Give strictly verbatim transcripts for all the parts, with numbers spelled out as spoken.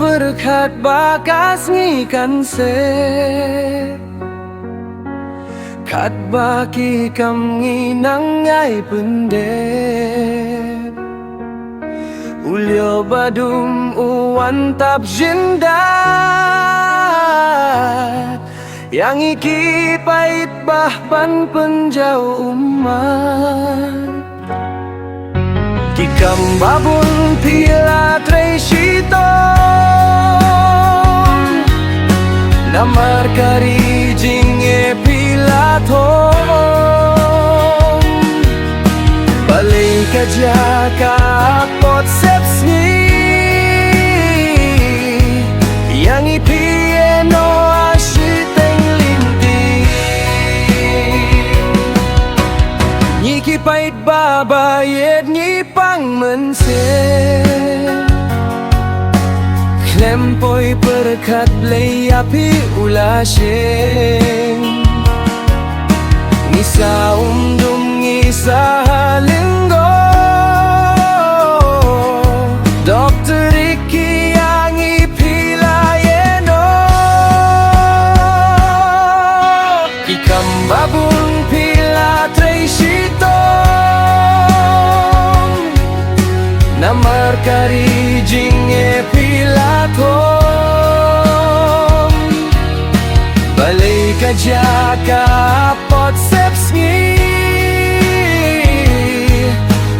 pyrkhat ba ka sngi kan seh, katba ki kam ngi nang ai pyndep. U lio ba dum u wan tap jyndat ïa ngi ki paidbah ban pynjaw ummat. Ki kam ba bun phi la trei shitom, namar ka ri jingeh phi la thung. Balei ka jia ka apot sepsngi ïa ngi phi ïeh noh ha shiteng lynti? Ngi ki paidbah ba ïeit ngi pang mynsiem khlem poi pyrkhat, Blei ïa phi u la shim. Ngi sa um dum, ngi sa ha lyngngoh, Doktor Ricky ïa ngi phi la ïeh noh. Ki kam ba bun phi la trei shitom, namar ka ri jingeh phi la thung. Balei ka jia ka apot sepsngi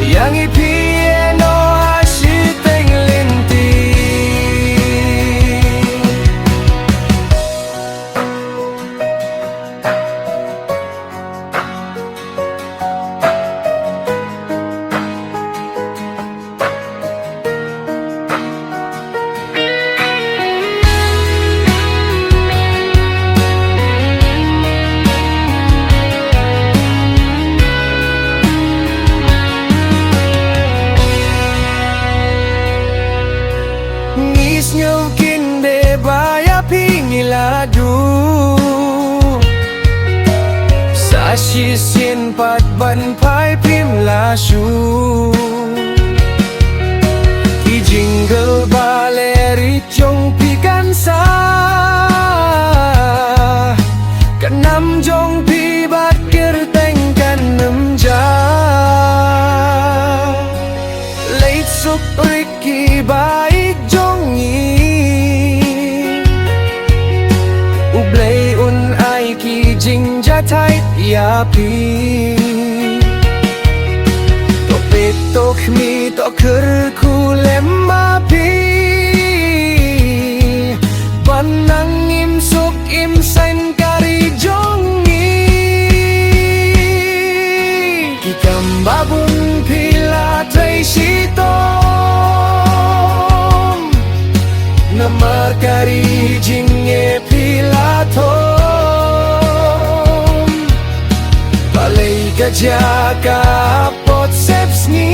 ïa ngi phi ïeh noh ha shiteng lynti? Ngi sngew khyndiat ba ïa phi ngi la duh, sa shisien pat ban phai phim la shu. Ki jingle ba lyric jong phi kan sah, ka nam jong phi bad kyrteng kan ym jah. Leit suk Ricky ba ïeit jong ngi, U Blei un ai ki jingjia thait ïa phi. To peit to khmih to kyrkhu lem ma phi, ban nang im suk im saiñ ka ri jong ngi. Ki kam ba bun phi la trei shitom, namar ka ri jingeh phi la thung. Balei ka jia ka apot sepsngi